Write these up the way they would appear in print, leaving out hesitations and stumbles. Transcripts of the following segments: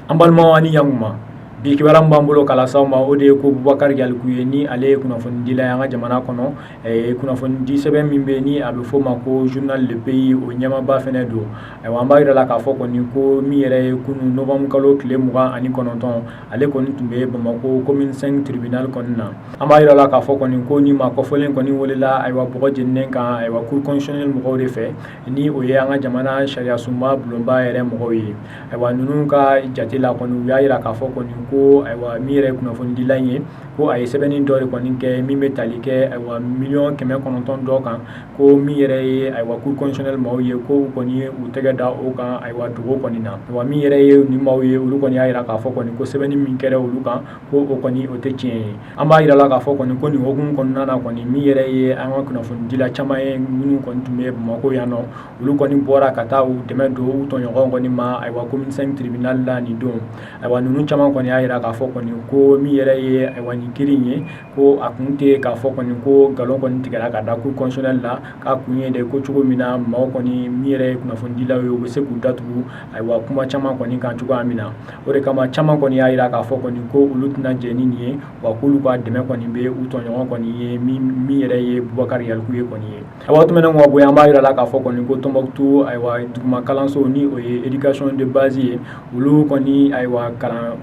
An balimaw, ani ɲankuma. Bi kibaruya min b'an bolo k'a lase aw ma, o de ye ko Bubakari Yaliku ye, ni ale ye kunnafonidila ye an ka jamana kɔnɔ, kunnafonidi sɛbɛn min bɛ ni a bɛ f'o ma ko Journal Le Pays, o ɲɛmaaba fana don. Ayiwa, an b'a jira la k'a fɔ kɔni ko min yɛrɛ ye kunun novembre kalo tile 29, ale kɔni tun bɛ Bamakɔ commune 5 tribunal kɔni na. An b'a jira la k'a fɔ kɔni ko ni maa kɔfɔlen kɔni welela, ayiwa, bɔgɔ jeninen kan, ayiwa, cour constitutionnelle mɔgɔw de fɛ, ni o ye an ka jamana sariyasunba bulonba yɛrɛ mɔgɔw ye. Ayiwa, ninnu ka jate la kɔni, u y'a jira k'a fɔ kɔni ko, ayiwa, min yɛrɛ ye kunnafonidila in ye, ko a ye sɛbɛnni dɔ de kɔni kɛ min bɛ tali kɛ, ayiwa, miliyɔn 900 dɔ kan, ko min yɛrɛ ye, ayiwa, cour constitutionnelle maaw ye, ko u kɔni ye u tɛgɛ da o kan, ayiwa, dogo kɔni na. Wa min yɛrɛ ye nin maaw ye, olu kɔni y'a jira k'a fɔ kɔni ko sɛbɛnni min kɛra olu kan, ko o kɔni o tɛ tiɲɛ ye. An b'a jira la k'a fɔ kɔni ko nin hukumu kɔnɔna na kɔni, min yɛrɛ ye an ka kunnafonidila caman ye minnu kɔni tun bɛ Bamakɔ yan nɔ, olu kɔni bɔra ka taa u dɛmɛ don u tɔɲɔgɔnw kɔni ma, ayiwa, commune 5 tribunal la nin don. Ayiwa, ninnu caman kɔni y'a jira k'a fɔ kɔni ko min yɛrɛ ye, ayiwa, nin kiri in ye, ko a kun tɛ k'a fɔ kɔni ko nkalon kɔni tigɛra ka da cour constitutionnelle la, k'a kun ye de ko cogo min na maaw kɔni, min yɛrɛ ye kunnafonidilaw ye, u bɛ se k'u datugu, ayiwa, kuma caman kɔni kan cogoya min na. O de kama caman kɔni y'a jira k'a fɔ kɔni ko olu tɛna jɛn ni nin ye, wa k'olu ka dɛmɛ kɔni bɛ u tɔɲɔgɔn kɔni ye, min yɛrɛ ye Bubakari Yaliku ye kɔni ye. Ayiwa, tɛmɛnen kɔ bɔ yen, an b'a jira la k'a fɔ kɔni ko Tɔnbɔkutu, ayiwa, duguma kalanso, ni o ye éducation de base ye, olu kɔni, ayiwa,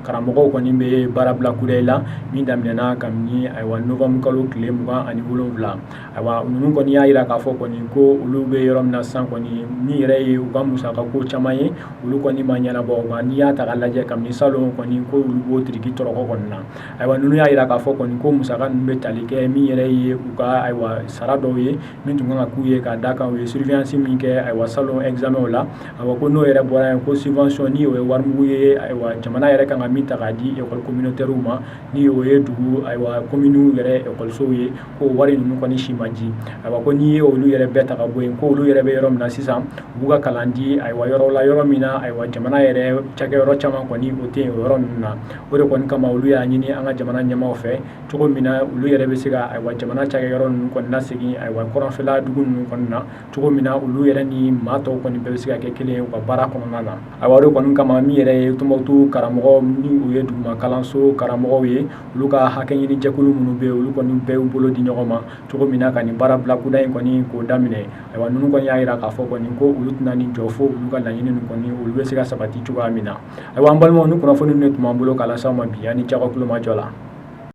karamɔgɔw kɔni bɛ baara bila kudayi la min daminɛna kabini, ayiwa, novembre kalo tile 27. Ayiwa, ninnu kɔni y'a jira k'a fɔ kɔni ko olu bɛ yɔrɔ min na sisan kɔni, min yɛrɛ ye u ka musakako caman ye, olu kɔni ma ɲɛnabɔ. Nka n'i y'a ta k'a lajɛ, kabini salon kɔni, ko olu b'o tiriki tɔrɔkɔ kɔni na. Ayiwa, ninnu y'a jira k'a fɔ kɔni ko musaka ninnu bɛ tali kɛ min yɛrɛ ye u ka, ayiwa, sara dɔw ye min tun kan ka k'u ye ka da kan u ye surveillance min kɛ, ayiwa, salon examen la. Ayiwa, ko n'o yɛrɛ bɔra yen, ko subvention, ni o ye warimugu ye, ayiwa, jamana yɛrɛ kan ka min ta k'a di école communautaire ma, ni o ye dugu, ayiwa, commune yɛrɛ ekɔlisow ye, ko wari ninnu kɔni si ma di. Ayiwa, ko n'i ye olu yɛrɛ bɛɛ ta ka bɔ yen, ko olu yɛrɛ bɛ yɔrɔ min na sisan, u b'u ka kalan di, ayiwa, yɔrɔ la, yɔrɔ min na, ayiwa, jamana yɛrɛ cakɛyɔrɔ caman kɔni o tɛ yen o yɔrɔ ninnu na. O de kɔni kama olu y'a ɲini an ka jamana ɲɛmaaw fɛ cogo min na olu yɛrɛ bɛ se ka, ayiwa, jamana cakɛyɔrɔ ninnu kɔni lasegin, ayiwa, kɔrɔnfɛla dugu ninnu kɔni na, cogo min na olu yɛrɛ ni maa tɔw kɔni bɛɛ bɛ se ka kɛ kelen ye u ka baara kɔnɔna na. Ayiwa, o de kɔni kama min yɛrɛ ye Tɔnbɔkutu karamɔgɔ, ni u ye duguma kalanso karamɔgɔw ye, olu ka hakɛ ɲini jɛkulu minnu bɛ yen, olu kɔni bɛɛ y'u bolo di ɲɔgɔn ma cogo min na ka nin baara bila kuda in kɔni k'o daminɛ. Ayiwa, ninnu kɔni y'a jira k'a fɔ kɔni ko olu tɛna nin jɔ fo olu ka laɲini ninnu kɔni olu bɛ se ka sabati cogoya min na. Ayiwa, an balimaw, ni kunnafoni ninnu de tun b'an bolo k'a lase aw ma bi. Ani cɛkɔ kulomajɔ la.